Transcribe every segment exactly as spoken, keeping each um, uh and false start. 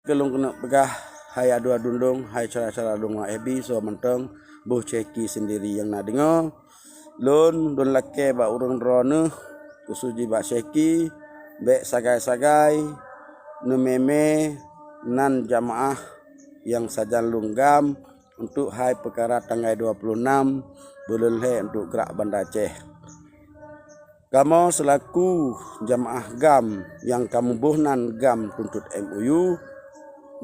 Keu lôn keuneuk peugah, hai adu-adu lôn, hai syedara-syedara lôn lam F B, soe mantong, boh Syehki sendiri nyang na deungoe. Lôn, lôn lakée bak ureuëng droeneueh, khusos jih bak Syehki, bék sagai-sagai neumé-mé nan jamaah nyang sajan lôn GAM untuk hai peukara tanggai dua puluh enam buleuen lhée untuk grak Banda Aceh. Kamoe seulaku jamaah GAM nyang ka muboh nan GAM tuntot M O U,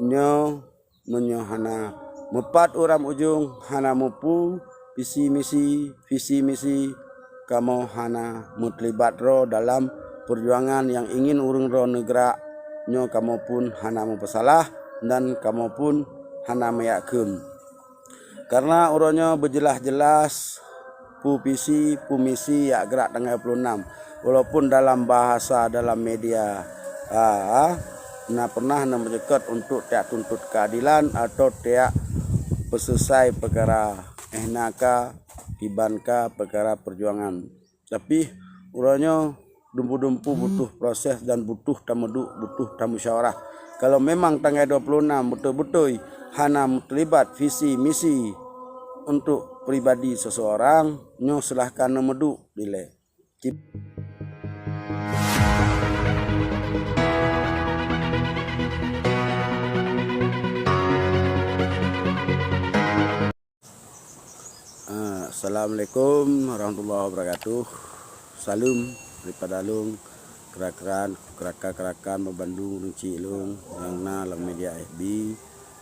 nyoe meunyoe hana meupat u lam ujong, hana mupu visi misi, visi misi, kamoe hana meuteurlibat droe dalam peujuangan nyang ingin ureuëng droe neugrak, nyoe kamoe pun hana meupeusalah dan kamoe pun hana meujak kheun. Karena uroe nyoe beujeulaih-jeulaih peue visi, peue misi jak grak tanggai dua puluh enam. Walaupun dalam bahasa, dalam media, a, na pernah na meuceukeut untuk tiak tuntot keadilan atau tiak peuseuleusoe peukara ehna ka, kiban ka peukara peujuangan. Tapi uroe nyoe dumpu-dumpu butuh proses dan butuh tameuduek, butuh tamusyawarah. Kalau memang tanggai dua puluh enam beutôi-beutôi hana meuteurlibat visi misi untuk pribadi seseorang, nyoe silahkan neumeuduek dilée. Cit- Ah, Assalamualaikum warahmatullahi wabarakatuh. Saleuem daripada lôn, keurakan-keurakan, keurakan-keurakan bandum ureuëng chik lôn nyang na lam media F B.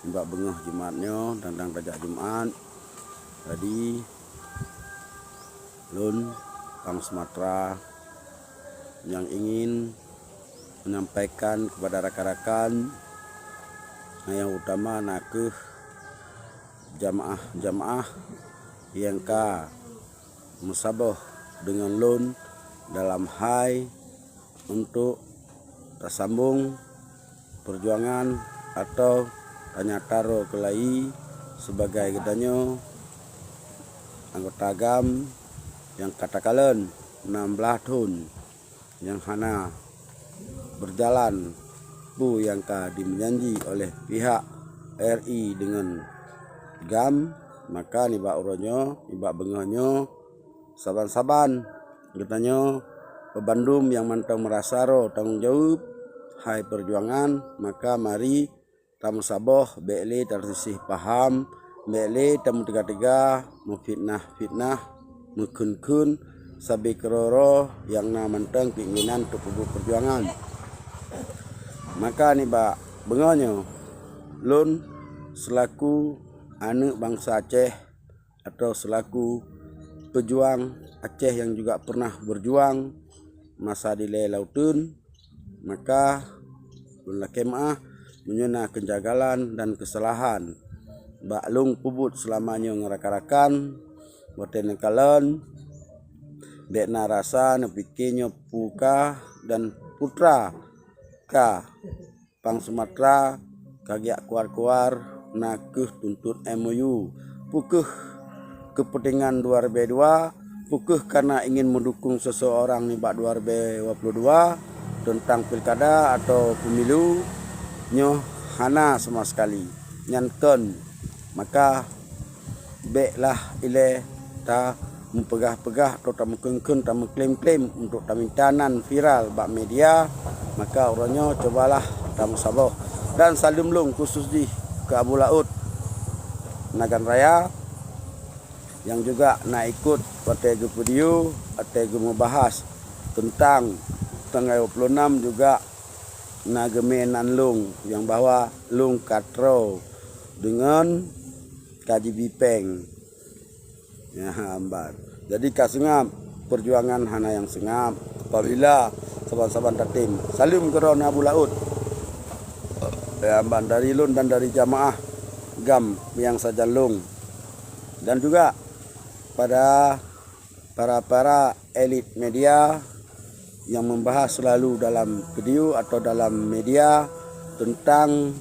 Nibak beungoh Jumat nyoe, tantang tajak Jumat. Jadi, lôn, Pang Sumatra, nyang ingin menyampaikan kepada rakan-rakan, nyang utama nakeuh jamaah-jamaah nyang ka meusaboh deungon lôn dalam hai untuk tasambong peujuangan atau tanyata roe keulayi sibagai geutanyoe anggota GAM nyang ka takalon nam blaih thon nyang hana beujalan peue nyang ka jimeujanji oleh pihak R I deungon GAM, maka nibak uroe nyoe, nibak beungoh nyoe, saban-saban geutanyoe bandum nyang mantong meurasa roe tanggong jaweueb hai peujuangan, maka mari tameusaboh, bék lé taseuleusoe paham, bék lé tameuteuga-teuga, meufitnah-fitnah, meukheun-kheun, sabe keudroe-droe nyang na mantong keinginan untuk peubuet peujuangan. Maka nibak beungoh nyoe, lôn seulaku aneuëk bansa Aceh atau seulaku peujuang Aceh nyang juga pernah beujuang masa dilée lauteun, maka lôn lakée meuáh meunyoe na keujanggalan dan keusalahan bak lôn peubuet seulama nyoe ngon rakan-rakan watée neukalon, bék na rasa neupike nyoe peue ka dan peue tra ka. Pang Sumatra ka geujak kuar-kuar nakeuh tuntot M O U. Peu kheueh keupeuntengan dua ribée dua, peu kheueh kareuna ingin meudukong seseurang nibak dua ribée dua puluh dua teuntang pilkada atau pemilu, nyoe hana sama sekali. Nyan kon, maka béklah ilée tameupeugah-peugah atau tameukheun-kheun, tameuklaim-klaim untuk taminta nan viral bak media, maka uroe nyoe cubalah tameusaboh. Dan saleuem lôn khusos jih keu Abu Laôt Nagan Raya nyang juga na ikot watée geupidio, watée geumeubahas teuntang tanggai dua puluh enam juga na geumé nan lôn nyang bahwa lôn ka troe deungon ka jibi péng. Ya, amban. Jadi ka seungab, peujuangan hana nyang seungab apabila saban-saban tatem. Saleuem keudroe Abu Laôt. Ya, amban dari lôn dan dari jamaah GAM nyang sajan lôn. Dan juga pada para-para elit media nyang membahas selalu dalam video atau dalam media tentang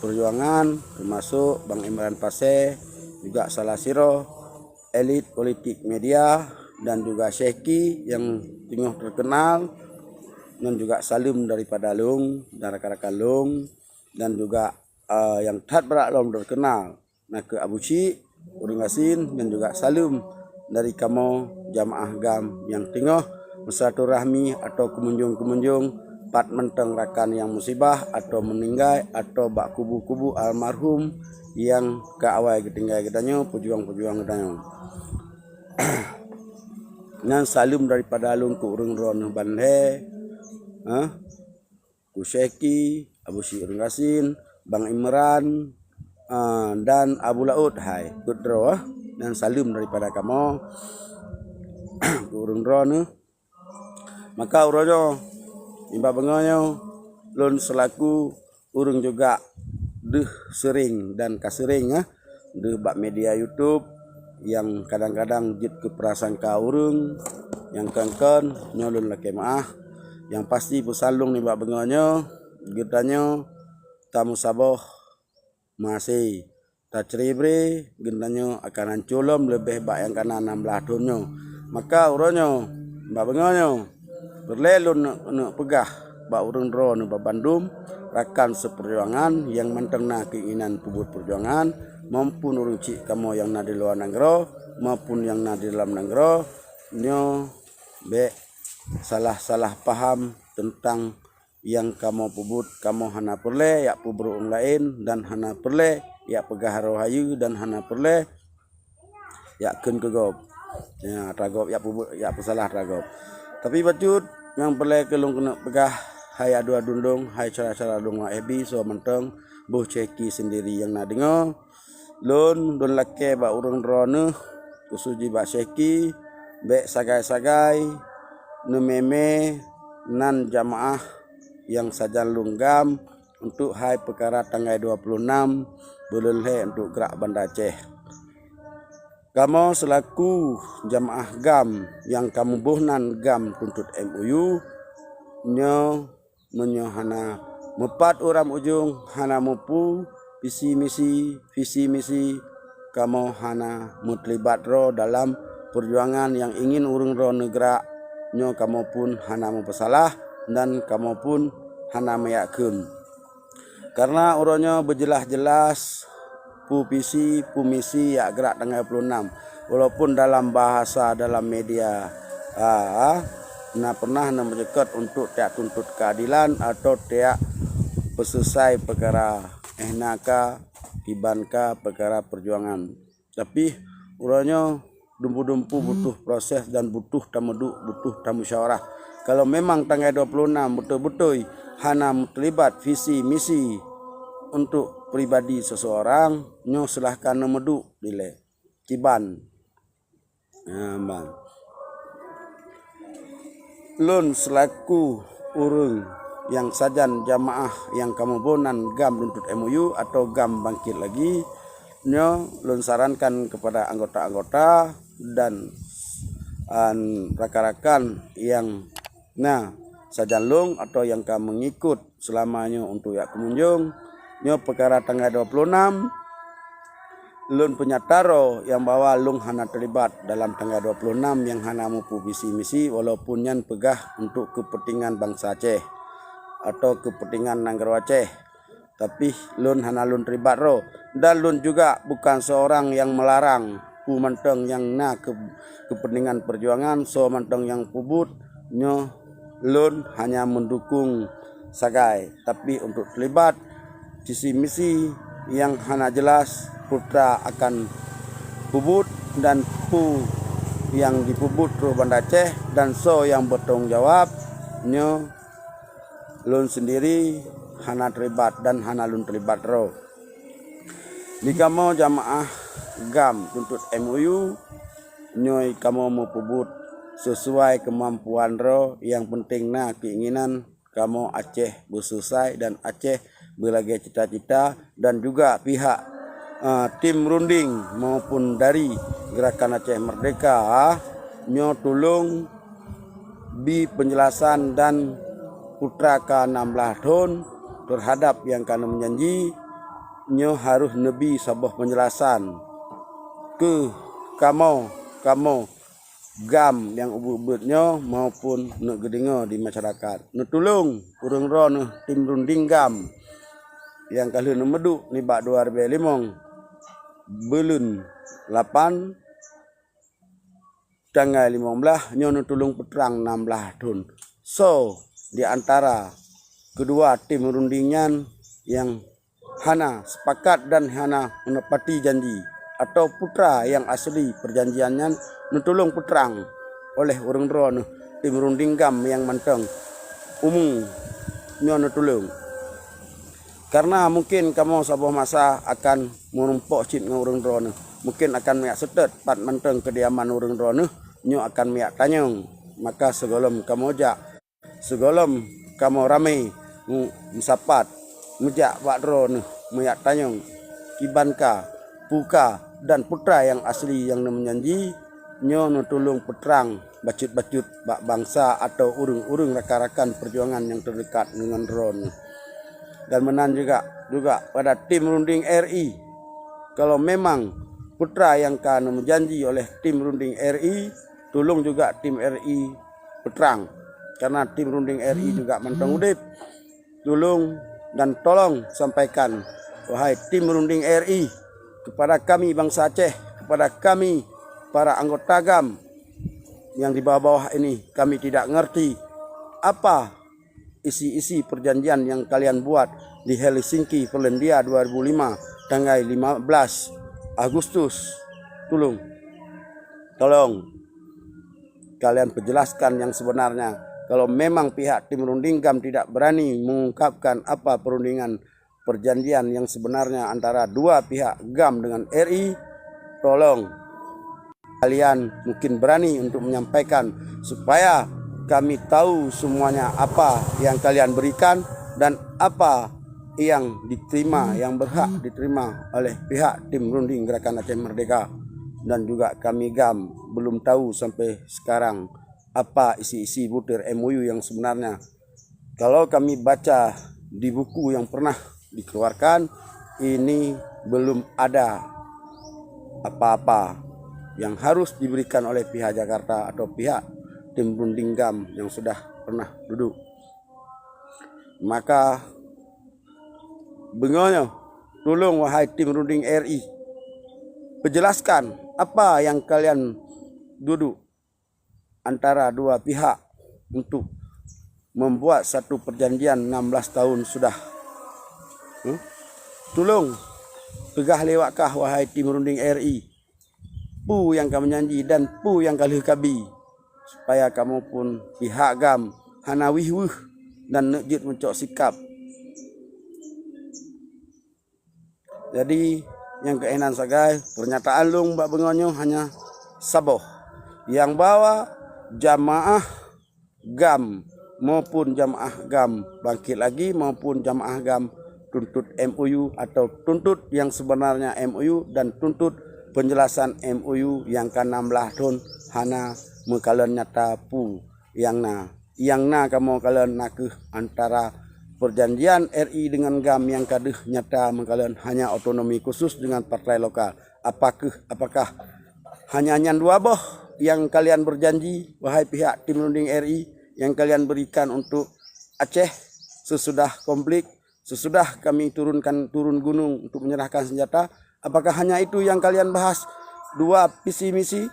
perjuangan, termasuk Bang Imran Pasé juga salah sidroe elit politik media, dan juga Syehki nyang teungoh terkenal, dan juga saleuem daripada lôn dan rakan-rakan lôn. dan juga, eh, nyang that brat lom terkenal, na kheueh Abu Syik, ureuëng gasien, dan juga saleuem dari kamoe jamaah GAM nyang teungoh meusilaturahmi atau keumunjong-keumunjong pat mantong rakan nyang musibah atau meuninggai atau bak kubu-kubu almarhum nyang ka awai geutinggai geutanyoe, peujuang-peujuang geutanyoe. Nyan saleuem daripada lôn keu ureuëng droeneuh ban lhée, eh, keu Syehki, Abu Syik ureuëng gasien, Bang Imran, ah, dan Abu Laôt hai, peuet droe, eh, nyan saleuem daripada kamoe keu ureuëng droeneuh. Maka uroe nyoe, nibak beungoh nyoe, lôn seulaku ureuëng juga deuh seuring dan ka seuring, eh, deuh bak media YouTube nyang kadang-kadang jeuet keu prasangka ureuëng nyang kon-kon, nyoe lôn lakée meuáh. Nyang pasti peusan lôn nibak beungoh nyoe, geutanyoe tameusaboh meuhasé, tacre-bre, geutanyoe akan hanco lom leubeh bak nyang kana nam blaih thon nyoe. Maka uroe nyoe, bak beungoh nyoe, peureulée lôn neuk, neuk peugah bak ureuëng droeneuh banmandum rakan seupeujuangan nyang mantong na keuinginan peubuet peujuangan, maupun ureuëng chik kamoe nyang na di luwa nanggroe, maupun nyang na di dalam nanggroe, nyoe bék salah-salah paham teuntang nyang kamoe peubuet. Kamoe hana peureulée jak peubrok ureuëng laén dan hana peureulée jak peugah roh hayeue dan hana peureulée jak kheun keu gob, ya, atra gob, jak peubuet, jak peusalah atra gob. Tapi bacut nyang peureulée keu lôn keuneuk peugah, hai adu-adu lôn, hai syedara-syedara lôn lam F B, soe mantong, boh Syehki sendiri nyang na deungoe, lôn, lôn lakée bak ureuëng droeneuh, khusos jih bak Syehki, bék sagai-sagai neumé-mé nan jamaah nyang sajan lôn GAM untuk hai peukara tanggai dua puluh enam buleuen lhée untuk grak Banda Aceh. Kamoe seulaku jamaah GAM nyang ka muboh nan GAM Tuntot M O U, nyoe meunyoe hana meupat u lam ujong, hana mupeue visi misi, visi misi, kamoe hana meuteulibat droe dalam peujuangan nyang ingin ureuëng droeneuh grak, nyoe kamoe pun hana meupeusalah dan kamoe pun hana meujak kheun. Karena uroe nyoe beujeulaih-jeulaih peue visi, peue misi jak grak tanggai dua puluh enam. Walaupun dalam bahasa, dalam media, a, na pernah na meuceukeut untuk tiak tuntot keuadilan atau tiak peuseuleusoe peukara, eh, na ka, kiban ka peukara peujuangan. Tapi uroe nyoe dumpu-dumpu butuh proses dan butuh tameuduek, butuh tamusyawarah. Kalau memang tanggai dua puluh enam beutôi-beutôi hana meuteulibat visi misi untuk pribadi seseorang, nyoe silahkan neumeuduek dilée. Kiban. Nah, ban. Lôn seulaku ureuëng nyang sajan jamaah nyang ka muboh nan GAM Tuntot M O U atau GAM Bangkit Lagi, nyoe lôn sarankan kepada anggota-anggota dan, an, rakan-rakan nyang na sajan lôn atau nyang ka meungikot seulama nyoe untuk jak keumunjong. Nyoe peukara tanggai dua puluh enam, lôn peunyata droe nyang bahwa lôn hana teulibat dalam tanggai dua puluh enam nyang hana mupeue visi misi, walaupun nyan peugah untuk keupeuntengan bansa Aceh atau keupeuntengan nanggroe Aceh. Tapi lôn hana lôn teulibat droe, dan lôn juga bukan seorang nyang meularang peue mantong nyang na keu-, keupeuntengan peujuangan, soe mantong nyang peubuet, nyoe lôn hanya meudukong sagai, tapi untuk teulibat visi misi nyang hana jeulaih peue atra akan peubuet dan peue nyang jipeubuet troh Banda Aceh dan soe nyang beutanggung jawab, nyoe lôn sendiri hana teulibat dan hana lôn teulibat droe. Di kamoe jamaah GAM Tuntot M O U, nyoe kamoe meupeubuet sesuai keumampuan droe, nyang peunteng na keuinginan kamoe Aceh beuseusai dan Aceh beulagée cita-cita, dan juga pihak, eh, tim runding maupun dari Gerakan Aceh Merdeka, nyoe tulông bi peunjelasan dan peue atra ka nam blaih thon teuhadap nyang ka neumeujanji, nyoe harôh neubi saboh peunjelasan keu kamoe, kamoe GAM nyang ubit-ubit nyoe maupun neuk geudeungoe di masyarakat. Neutulông ureuëng droeneuh tim runding GAM nyang ka lheueh neumeuduek nibak dua ribèe limong buleuen lapan tanggai limong blaih nyoe neutulông peutrang nam blaih thon. Soe di antara keudua tim runding nyan nyang hana sepakat dan hana meunepati janji, atawa putra nyang asli peujanjian nyan neutulông peutrang oleh ureuëng droeneuh tim runding GAM nyang mantong umu nyoe neutulông. Kareuna mungken kamoe saboh masa akan meurumpok cit ngon ureuëng droeneuh, mungken akan miyak seutôt pat mantong keudiaman ureuëng droeneuh nyoe akan miyak tanyong, maka sigohlom kamoe jak Sigohlom kamoe ramé mu-, meusapat, meujak bak droeneuh meuyak tanyong, kiban ka, peue ka, dan peue treuk nyang asli nyang neumeujanji, nyoe neutulông peutrang bacut-bacut bak bansa atawa ureuëng-ureuëng rakan-rakan peujuangan nyang teudeukat deungon droeneuh. Dan meunan juga, juga pada tim runding R I, kalau memang peue treuk nyang ka neumeujanji oleh tim runding R I, tulông juga tim R I peutrang, karena tim runding R I juga mantong udeb. Tulông dan tolong sampaikan, wahai tim runding R I, kepada kami bansa Aceh, kepada kami para anggota GAM yang di bawah-bawah ini, kami tidak ngerti apa isi-isi perjanjian yang kalian buat di Helsinki, Finlandia dua ribu lima, tanggai lima belas Agustus. Tulông, tolong kalian perjelaskan yang sebenarnya. Kalau memang pihak tim runding GAM tidak berani mengungkapkan apa perundingan perjanjian yang sebenarnya antara dua pihak GAM dengan R I, tolong kalian mungkin berani untuk menyampaikan supaya kami tahu semuanya apa yang kalian berikan dan apa yang diterima, yang berhak diterima oleh pihak tim runding Gerakan Aceh Merdeka. Dan juga kami GAM belum tahu sampai sekarang apa isi-isi butir M O U yang sebenarnya. Kalau kami baca di buku yang pernah dikeluarkan, ini belum ada apa-apa yang harus diberikan oleh pihak Jakarta atau pihak tim runding GAM yang sudah pernah duduk. Maka, beungoh nyoe, tulông wahai tim runding R I, perjelaskan apa yang kalian duduk antara dua pihak untuk membuat satu perjanjian enam belas tahun sudah. Hmm? Tulông peugah lewat kah, wahai tim runding R I, peue nyang ka meujanji dan peue nyang ka lheueh kabi, supaya kamoe pun pihak GAM hana weueh-weueh dan neuk jeuet meucok sikap. Jadi, nyang keunan sagai, pernyataan lôn bak beungoh nyoe hanya saboh. Nyang bahwa jamaah GAM maupun jamaah GAM Bangkit Lagi maupun jamaah GAM tuntut M O U atau tuntut yang sebenarnya M O U dan tuntut penjelasan M O U yang ka enam belas thon hana meukalon nyata peue nyang na. Nyang na kamoe kalon nakeuh antara perjanjian R I dengan GAM nyang ka deuh nyata meukalon hanya otonomi khusus dengan partai lokal. Apakah, apakah hanya nyan dua boh nyang kalian berjanji, wahai pihak tim runding R I, yang kalian berikan untuk Aceh sesudah konflik, sesudah kami turunkan, turun gunung untuk menyerahkan senjata? Apakah hanya itu yang kalian bahas, dua visi misi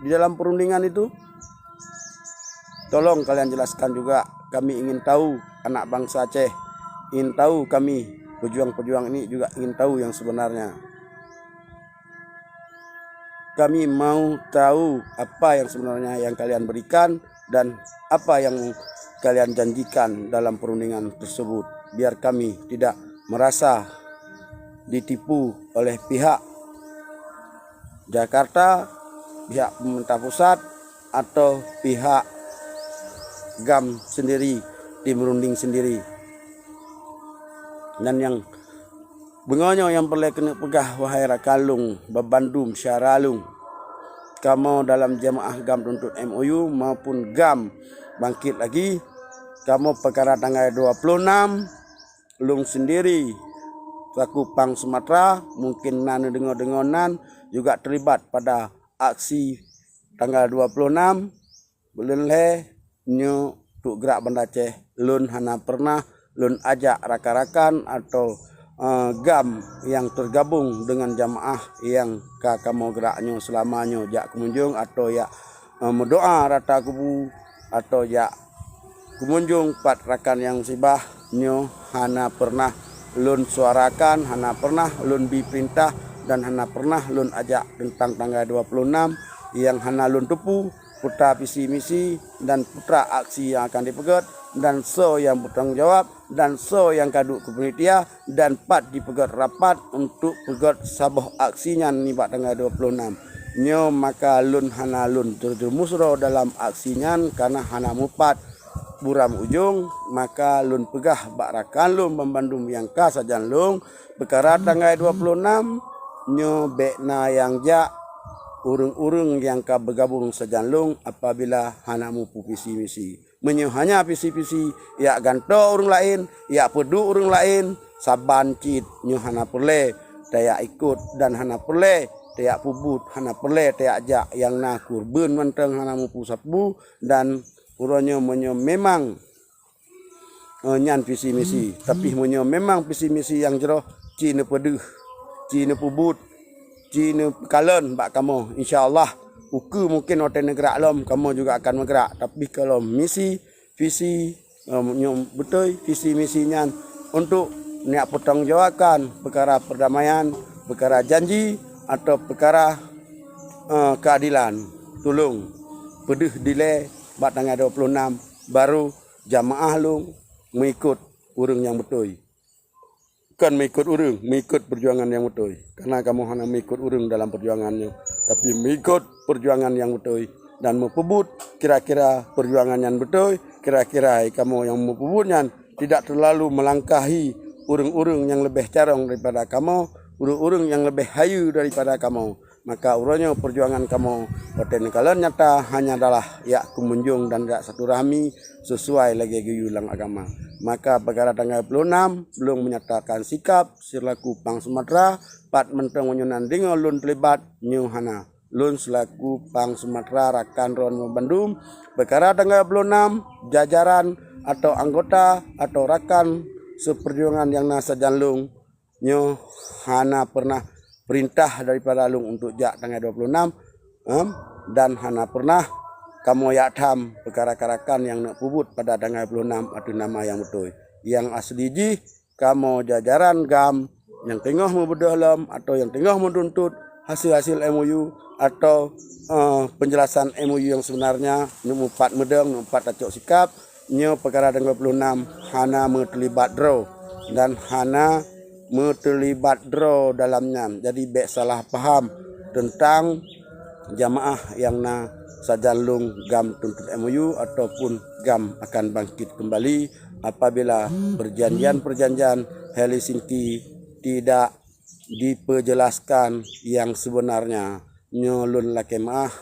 di dalam perundingan itu? Tolong kalian jelaskan juga. Kami ingin tahu, anak bangsa Aceh, ingin tahu kami, pejuang-pejuang ini juga ingin tahu yang sebenarnya. Kami mau tahu apa yang sebenarnya yang kalian berikan dan apa yang kalian janjikan dalam perundingan tersebut, biar kami tidak merasa ditipu oleh pihak Jakarta, pihak pemerintah pusat, atau pihak GAM sendiri, tim runding sendiri. Dan nyang beungoh nyoe nyang peureulée keuneuk peugah, wahai rakan lôn, babandum syedara lôn, kamoe dalam jamaah GAM tuntut M O U maupun GAM Bangkit Lagi, kamoe peukara tanggai dua puluh enam, lôn sendiri selaku Pang Sumatra, mungkin na neudeungoe-deungoe nan, juga terlibat pada aksi tanggal dua puluh enam buleuen lhée nyoe untuk Gerak Banda Aceh. Lôn hana pernah lôn ajak rakan-rakan atau eh, GAM nyang teugabong deungon jamaah nyang ka kamoe grak nyoe seulama nyoe jak keumunjong atawa jak, eh, meudoa rata kubu atawa jak keumunjong pat rakan nyang musibah nyoe hana peureunah lôn suarakan, hana peureunah lôn bi peurintah dan hana peureunah lôn ajak teuntang tanggai dua ploh nam nyang hana lôn teupeue peue visi misi dan peue aksi nyang akan jipeugét dan soe nyang beutanggung jawab dan soe nyang ka duek keu panitia dan pat jipeugét rapat untuk peugét saboh aksi nyan nibak tanggai dua ploh nam. Nyoe maka lôn hana lôn terjerumus droe dalam aksi nyan kareuna hana mupat buram ujong, maka lôn peugah bak rakan lôn banmandum nyang ka sajan lôn, peukara tanggai dua ploh nam nyoe bék na nyang jak ureuëng-ureuëng nyang ka beugabong sajan lôn apabila hana mupeue visi misi. Meunyoe hanya visi-visi, jak gantoe ureuëng laén, jak peuduek ureuëng laén, saban cit nyoe hana peureulée tajak ikot dan hana peureulée tajak peubuet, hana peureulée tajak jak nyang na kurban mantong hana mupeue sapeue dan uroe nyoe meunyoe memang, eh, nyan visi misi. Tapi meunyoe memang visi misi nyang jroh, ci neupeudeuh, ci neupeubuet, ci neukalon bak kamoe. Insya Allah, ukeue mungkin watée neugrak lom, kamoe juga akan meugrak. Tapi kalau misi, visi, eh, nyoe beutôi, visi misi nyan untuk neujak peutanggung jawabkan peukara peurdamaian, peukara janji atau peukara, eh, keadilan. Tulông peudeuh dilée bak tanggai dua ploh nam baru jamaah lôn meuikot ureuëng nyang beutôi. Kon meuikot ureuëng, meuikot peujuangan nyang beutôi. Kareuna kamoe hana meuikot ureuëng dalam peujuangan nyoe, tapi meuikot peujuangan nyang beutôi dan meupeubuet kira-kira peujuangan nyan beutôi, kira-kira kamoe nyang meupeubuet nyan tidak terlalu melangkahi ureuëng-ureuëng nyang leubeh carông daripada kamoe, ureuëng-ureuëng nyang leubeh hayeue daripada kamoe. Maka uroe nyoe peujuangan kamoe watée neukalon nyata hanya adalah jak keumunjong dan jak silaturahmi sesuai lagée geuyue lam agama. Maka peukara tanggai ploh nam lôn menyatakan sikap seulaku Pang Sumatera, pat mantong meunyoe na deungoe lôn teulibat nyoe hana. Lôn seulaku Pang Sumatera rakan droeneuh bandum, peukara tanggai ploh nam jajaran atau anggota atau rakan seupeujuangan nyang na sajan lôn nyoe hana peureunah peurintah daripada lôn untuk jak tanggai dua ploh nam, em, dan hana peureunah kamoe jak tham peukara-kara rakan nyang neupeubuet pada tanggai ploh nam ateueh nama nyang beutôi. Nyang asli jih kamoe jajaran GAM nyang teungoh meubeudôh lom atau nyang teungoh meutuntut hasil-hasil M O U atau, eh, penjelasan M O U nyang sebenarnya, neumeupat meudong, neumeupat tacok sikap, nyoe peukara tanggai ploh nam hana meuteulibat droe dan hana meuteulibat droe dalam nyan. Jadi bék salah paham teuntang jamaah nyang na sajan lôn GAM tuntut M O U ataupun GAM akan bangkit kembali apabila perjanjian-perjanjian Helsinki tidak dipeujelaskan nyang sebenarnya. Nyoe lôn lakée meuáh,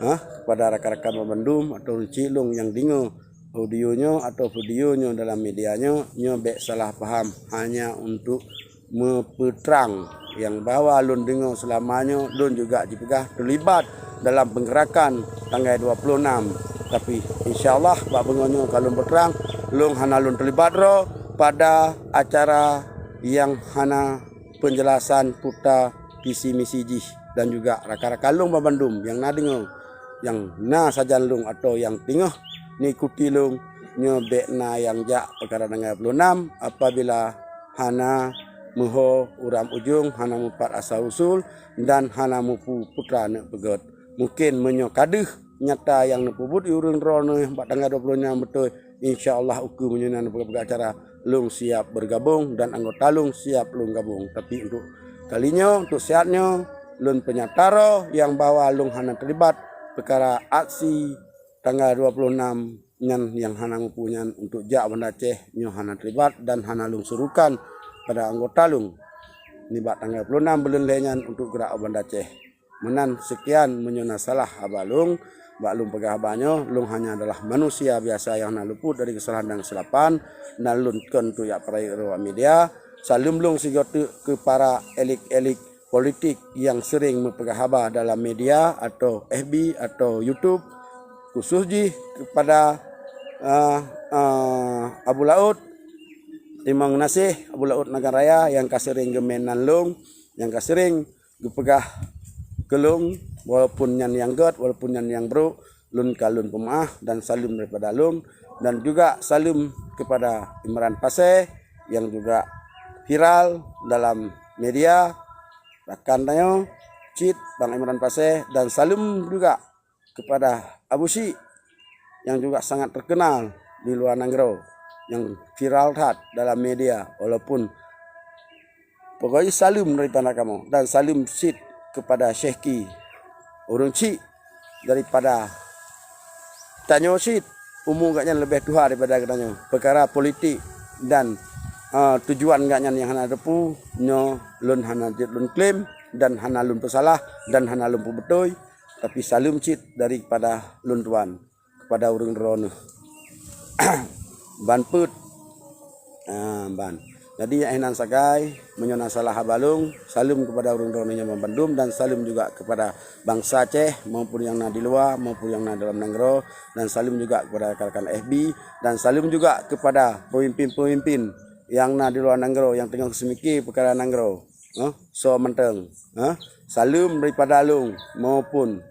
ha, kepada rakan-rakan banmandum atau cit lôn nyang deungoe audio nyoe atau video nyoe dalam media nyoe, nyoe bék salah paham hanya untuk meupeutrang nyang bahwa lôn deungoe seulama nyoe lôn juga jipeugah teulibat dalam peugerakan tanggai dua ploh nam. Tapi insya Allah bak beungoh nyoe ka lôn peutrang, lôn hana lôn teulibat droe pada acara nyang hana peunjelasan peue visi misi jih dan juga rakan-rakan lôn banmandum nyang na deungoe, nyang na sajan lôn atau nyang teungoh neuikuti lôn, nyoe bék na nyang jak peukara tanggai ploh nam apabila hana meuho uram ujong, hana mupat asai usul dan hana mupeue peue neuk peugét. Mungkin meunyoe ka deuh nyata nyang neupeubuet ureuëng droeneuh bak tanggai dua ploh nam beutôi, insya Allah ukeue meunyoe na peugah-peugah acara lôn siap bergabung dan anggota lôn siap lôn gabung. Tapi untuk kali nyoe, untuk siat nyoe, lôn peunyata droe nyang bahwa lôn hana teulibat peukara aksi tanggai dua ploh nam nyan nyang hana mupeue nyan untuk jak Banda Aceh nyoe hana teulibat dan hana lôn surukan pada anggota lôn nibak tanggai dua ploh nam buleuen lhée nyan untuk geurak u Banda Aceh. Meunan seukian meunyoe na salah haba lôn, bak lôn peugah haba nyoe, lôn hanya adalah manusia biasa nyang na luput dari keusalahan dan keusilapan, dan lôn kon tuyak peurayeuk ruwah media. Saleuem lôn sigoe teuk keu para elit-elit politik nyang seuring meupeugah haba dalam media atau F B atau YouTube, khusos jih keupada, ah, ah, Abu Laôt, Terima kasih Abu Laut Nagan Raya nyang ka sering geumen nan lôn, nyang ka sering geupeugah keu lôn, walaupun nyan nyang gét, walaupun nyan nyang brôk, lôn ka lôn peumaáh dan saleuem daripada lôn, dan juga saleuem kepada Imran Pasé yang juga viral dalam media, rakan tanyoe cit Bang Imran Pasé, dan saleuem juga kepada Abu Syik yang juga sangat terkenal di luar nanggroe, yang viral that dalam media, walaupun pokoknya saleuem daripada kamoe dan saleuem cit kepada Syehki, ureuëng chik daripada tanyoe cit, umu gobnyan leubeh tuha daripada geutanyoe. Peukara politik dan, eh, tujuan gobnyan nyang hana teupeu, nyoe lôn hana jeuet lôn klaim dan hana lôn peusalah dan hana lôn peubeutôi, tapi saleuem cit daripada lôn tuan kepada ureuëng droeneuh. Ban peuet, ah, ban. Jadi, nyang inan sagai, meunyoe na salah haba lôn, saleuem kepada ureuëng droeneuh nyang bandum dan saleuem juga kepada bansa Aceh maupun nyang na di luwa maupun nyang na dalam nanggroe, dan saleuem juga kepada rakan-rakan F B, dan saleuem juga kepada pemimpin-pemimpin nyang na di luwa nanggroe nyang teungoh seumike peukara nanggroe, eh, soe mantong, eh, saleuem daripada lôn maupun,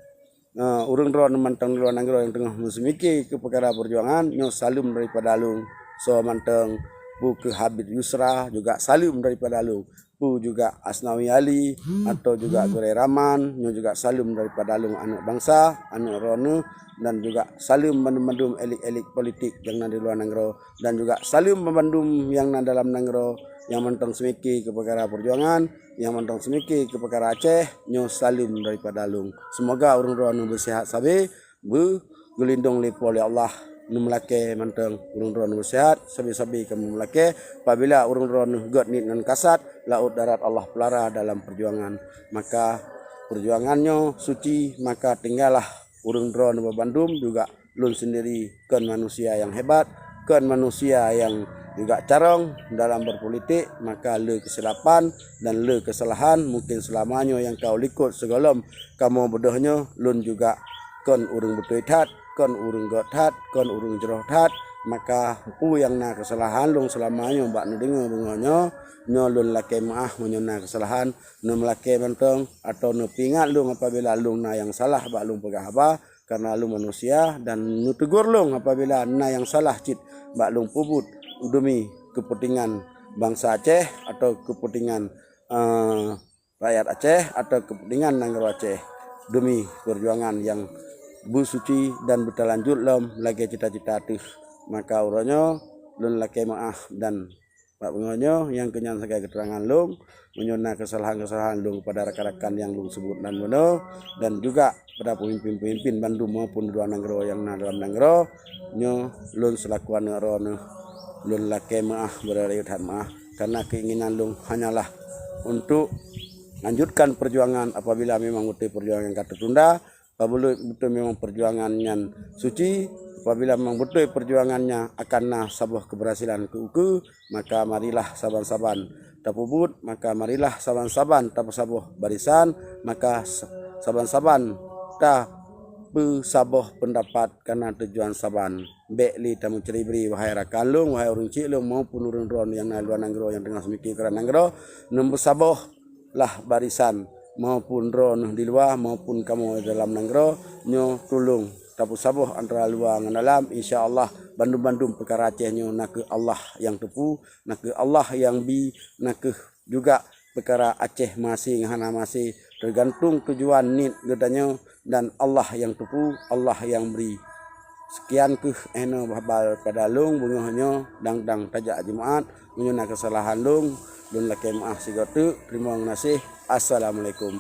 eh, ureuëng droeneuh mantong di luwa nanggroe nyang teungoh meuseumike keu peukara peujuangan, nyoe saleuem daripada lôn soe mantong, peue keu Habib Yusra juga saleuem daripada lôn. Peue juga Asnawi Ali atau juga Gurée Raman, nyoe juga saleuem daripada lôn aneuëk bansa, aneuëk droeneuh, dan juga saleuem bandum-bandum elit-elit politik nyang na di luwa nanggroe, dan juga saleuem bandum nyang na dalam nanggroe nyang mantong seumike keu peukara peujuangan, nyang mantong seumike keu peukara Aceh, nyoe saleuem daripada lôn. Seumoga ureuëng droeneuh beusihat sabe, beugeulindong lé Po lé Allah. Neumeulakée mantong ureuëng droeneuh seuhat, sabe-sabe kamoe meulakée, apabila ureuëng droeneuh gét niet ngon kasat, laôt darat Allah peulara dalam peujuangan. Maka peujuangan nyoe suci, maka tinggalah ureuëng droeneuh bandum juga lôn sendiri kon manusia nyang hebat, kon manusia nyang juga carông dalam berpolitik, maka le keusilapan dan le keusalahan mungkin selama nyoe nyang ka u likot sigohlom kamoe beudôh nyoe, lôn juga kon ureuëng beutôi that, kon ureuëng gét that, kon ureuëng jroh that, maka peue nyang na keusalahan lôn seulama nyoe bak neudeungoe beungoh nyoe, nyoe lôn lakée meuáh meunyoe na keusalahan, neumeulakée mantong atau neupeuingat lôn apabila lôn na nyang salah bak lôn peugah haba, karena lôn manusia, dan neuteugur lôn apabila na nyang salah cit bak lôn peubuet demi keupeuntengan bansa Aceh atau keupeuntengan, eh, rakyat Aceh atau keupeuntengan nanggroe Aceh demi peujuangan nyang beusuci dan beutalanjut lom lagée cita-cita teuh. Maka uroe nyoe lôn lakée meuáh dan bak beungoh nyoe nyang keu nyan sagai keuteurangan lôn, meunyoe na keusalahan-keusalahan lôn kepada rakan-rakan nyang lôn seubut nan bunoe dan juga kepada peumimpin-peumimpin bandum maupun dua nanggroe nyang na dalam nanggroe nyoe, lôn seulaku aneuëk droeneuh lôn lakée meuáh, beurayeuk that meuáh. Karena keinginan lôn hanyalah untuk lanjutkan perjuangan apabila memang beutôi perjuangan ka teutunda, apabila beutôi memang perjuangan nyan suci, apabila memang beutôi perjuangan nyan akan na saboh keberhasilan keu ukeue, maka marilah saban-saban tapeubuet, maka marilah saban-saban tapeusaboh barisan, maka sa-, saban-saban tapeusaboh peundapat kana tujuan saban. Bék lé tameucré-bré, wahai rakan lôn, wahai ureuëng chik lôn, maupun ureuëng droeneuh nyang na luwa nanggroe nyang teungoh seumike keu nanggroe, neupeusaboh lah barisan, maupun droeneuh di luwa, maupun kamoe dalam nanggroe, nyoe tulông tapeusaboh antara luwa ngon dalam. Insya Allah, bandum-bandum peukara Aceh nyoe nakeuh Allah nyang teupeu, nakeuh Allah nyang bi, nakeuh juga peukara Aceh maséng hana maséng, teugantung tujuan niet geutanyoe dan Allah nyang teupeu, Allah nyang bri. Sekian kheueh 'oh noe haba pada lôn beungoh nyoe, dang-dang tajak Jumaat. Meunyoe na keusalahan lôn, lôn lakée meuáh sigoe teuk. Teurimong gaséh. Assalamualaikum.